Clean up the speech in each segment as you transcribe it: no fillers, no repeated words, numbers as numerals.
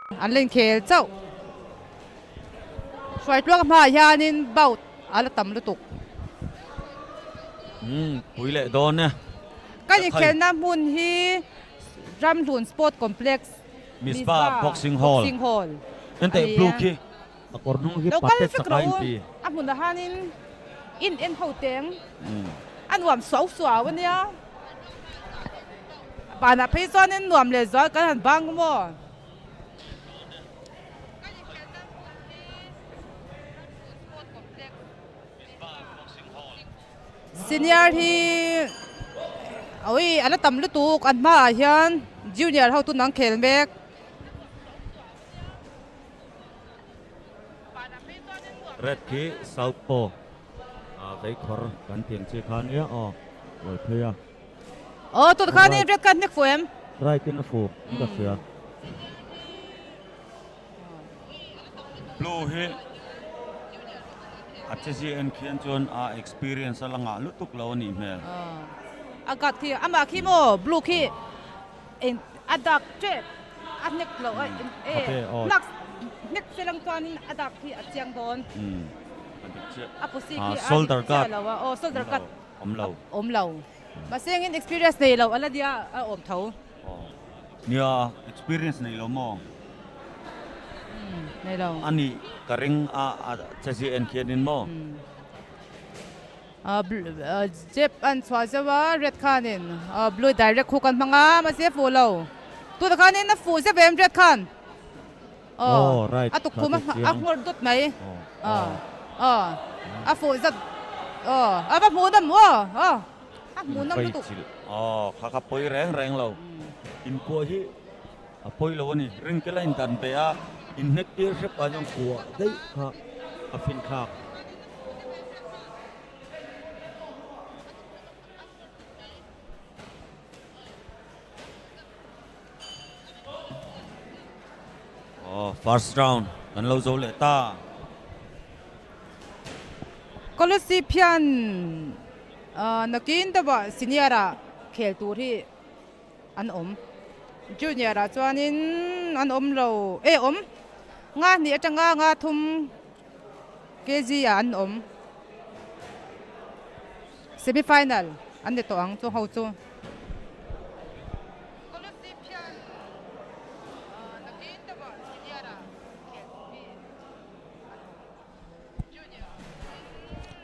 An la inkhel chauh. Hruaitluang hmaah hianin bout a la tam lutuk. Umm pui leh dawn e. Kan inkhelna hmun hi Ramhlun Sport Complex, Misbah Boxing Hall. Boxing Hall Enteh a ni blue a. khi a kawr hnung hi Lo kal pate vek chaka rawh u. inti. A hmunah hianin in en ho teng. A nuam suau suau a nia. Vanah phei chuanin nuam leh zual kan han bang maw? Senior hi awi a la tam lutuk an hmaah hian junior ho tun an khel mek. Red khi south paw a vei khawr kan tih ang chi kha nia aw uai phei a. Aw tun khan in red kha hnek fu em? Right in a fu in ka hria. Blue hi a che zia en khian chuan a experience a la ngah lutuk lo a nih hmel. A gat khi amah khi maw blue khi eng a dak tep a hnek loh a e hnak hnek che lang chuanin a dak khi a chiang dawn. A pusi khi a dik chiah lo a aw shoulder cut. Awm lo. Awm lo. Mahse engin experience nei lo a la nia a awm tho. Nia experience nei lo maw? Nei lo. A nih ka ring a a che zia en khian in maw? Jep an chhuah zeuh a red khanin blue direct khu kan hmang a mahse a fuh lo. Tunah khanin a fuh zeuh em red khan? Aw right A tukkhum a nghawr dawt mai. Aw a fuh zat aw a va hmuh nawm aw aw a hmuh nawm lutuk. Aw kha kha pawi reng reng lo inkuah hi a pawi lo a ni ring te la in dan ve a inhnek tir hrep ah chuan kuah daih kha a fin thlak. Aw first round kan lo zo leh ta. Kolosip hian nakin deuhah senior ah khel tur hi an awm. Junior ah chuanin an awm lo e awm nga hnih atanga nga thum kg ah an awm. Semi final an ni tawh ang chu ho chu.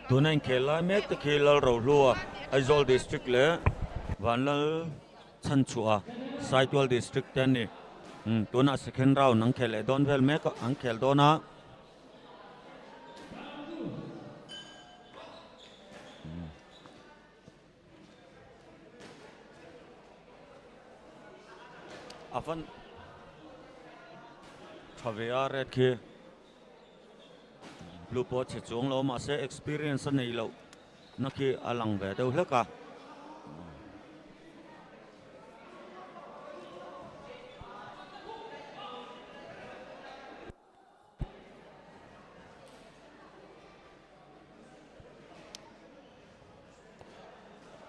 Tuna inkhel lai mek te khi Lalrohlua Aizawl District leh Vanlal Chhanchhuah Saitual District te an ni. Tunah second round an khel leh dawn vel mek a, an khel dawn a. A van tha ve a red khi blue pawh a chhe chuang lo mahse experience a neih loh na khi a lang ve deuh hlek a.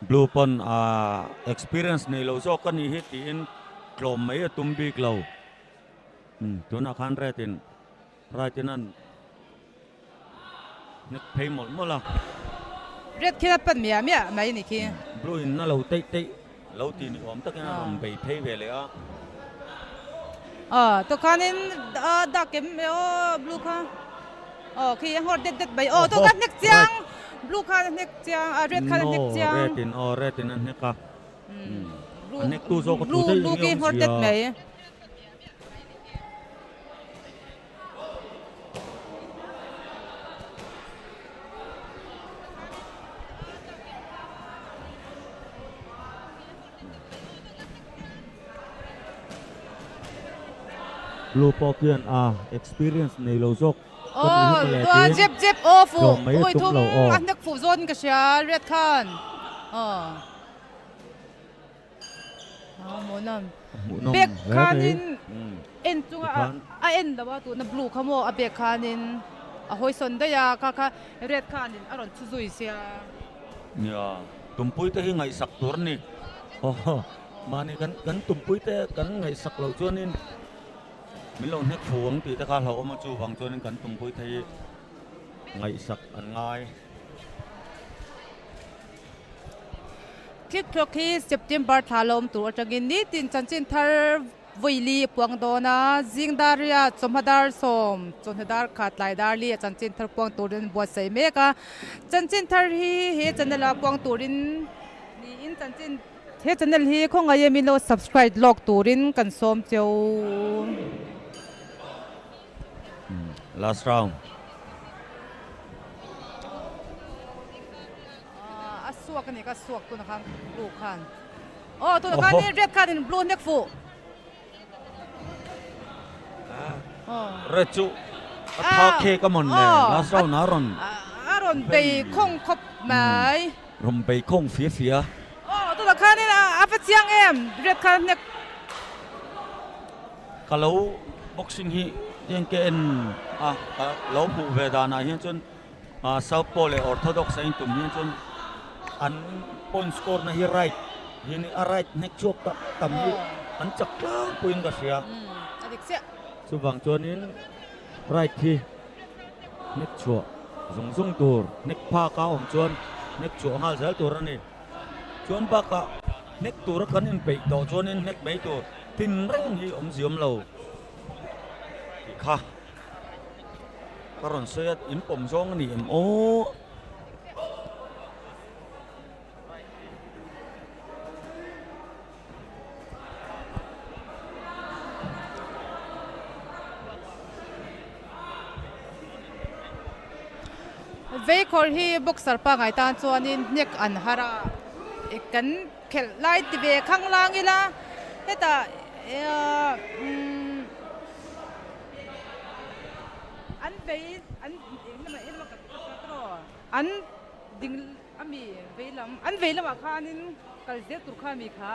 Blue pawn ah experience nei lo zawk a nih hi tiin tlawm mai a tum bik lo. Umm tunah khan red in right in an hnek phei mawlh mawlh a. Red khian a pan miah miah mai a ni khi. Blue in a lo teih teih lo tih ni awm takin a rawn bei phei ve leh a. Aw tawkhanin a dak em aw blue kha aw khi a nghawr det det mai aw tawkha hnek chiang blue khan a hnek chiang a red khan a hnek chiang. No red in aw red in a hnek a a hnek tu zawk a tlu daih blue khi nghawr det mai. Blue pawh khian a experience nei lo zawk ka ni hi mawle tiin jep jep aw fuh ui thum a hnek fuh zawn ka hria red khan aw bag khanin en chunga a en lo a tuna blue kha maw a bag khanin a hawi sawn daih a kha kha red khanin a rawn chhu zui sia. Nia, tumpui te hi ngaihsak tur a ni. Aw, mahni kan kan tumpui te kan ngaihsak loh chuanin. Min lo hnek fu ang tih te kha hlauhawm a, chuvang chuanin kan tumpui thei hi ngaihsak an ngai. Thlikthlawk hi September thla la awm tur atangin nitin chanchin thar Vawili a puang dawn a, zing dar ria chawhma dar sawm, chawhnu dar khat tlai dar li a chanchin thar puang turin buatsaih mek a. Chanchin thar hi he channel ah puang turin niin chanchin he channel hi khawngaih em ilo subscribe lawk turin kan sawm cheu. Last round. A suak a ni ka suak tunah khan blue khan. Aw tunah khan in red khan in blue hnek fuh. Red chu a tha khek a mawn le last round a rawn. A rawn bei khawng khawp mai. Rawn bei khawng fia fia. Aw tunah khan in a va chiang em red khan hnek. Ka lo boxing hi tiang ke en a ka lo hmuh ve danah hian chuan South Pole leh Orthodox a intum hian chuan an point score na hi right hi a right hnek chhuak tak tam hi an chak tlangpuiin ka hria. Chuvang chuanin right hi hnek chhuah zung zung tur hnek phak a awm chuan hnek chhuah nghal zel tur a ni. Chuan bakah hnek tura kan inpeih tawh chuanin hnek mai tur tin reng hi awmziawm lo tih kha. Ka rawn sawi a, in pawm zawng a ni em aw? Veikhawr hi boxer pangai tan chuanin hnek an har a, kan khelh lai ti ve khanglang ila hetah umm. An vei an an ding ami vei lam an vei lamah khanin kal zel tur kha ami kha.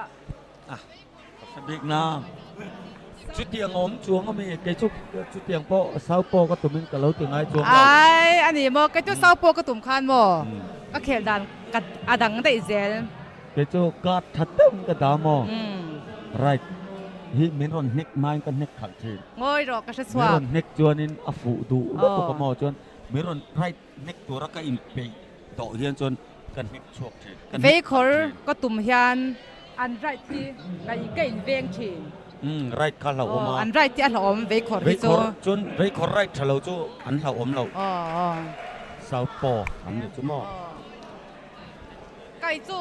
A ka hre bik na chutiang awm chuang ami kei chu chutiang pawh sau pawh ka tumin ka lo ti ngai chuang lo. Ai ani maw kei chu sau pawh ka tum khan maw ka khel dan ka a dang daih zel. Kei chu card tha deuhin ka dah maw? Right. Hi min rawn hnek hmain ka hnek khalh thin. Ngawi rawh ka hre chhuak. Min rawn hnek chuanin a fuh duh lutuk a maw chuan min rawn right hnek tura ka inpeih tawh hian chuan ka hnek chhuak thin. Ka hnek khalh thin. Veikhawr ka tum hian an right hi ka ka inveng thin. Umm right kha hlauhawm a. Aw an right hi a hlauhawm veikhawr hi chu. Veikhawr chuan veikhawr right tha lo chu an hlauhawm lo. Aw aw. South paw an ni chu maw. Kai chu.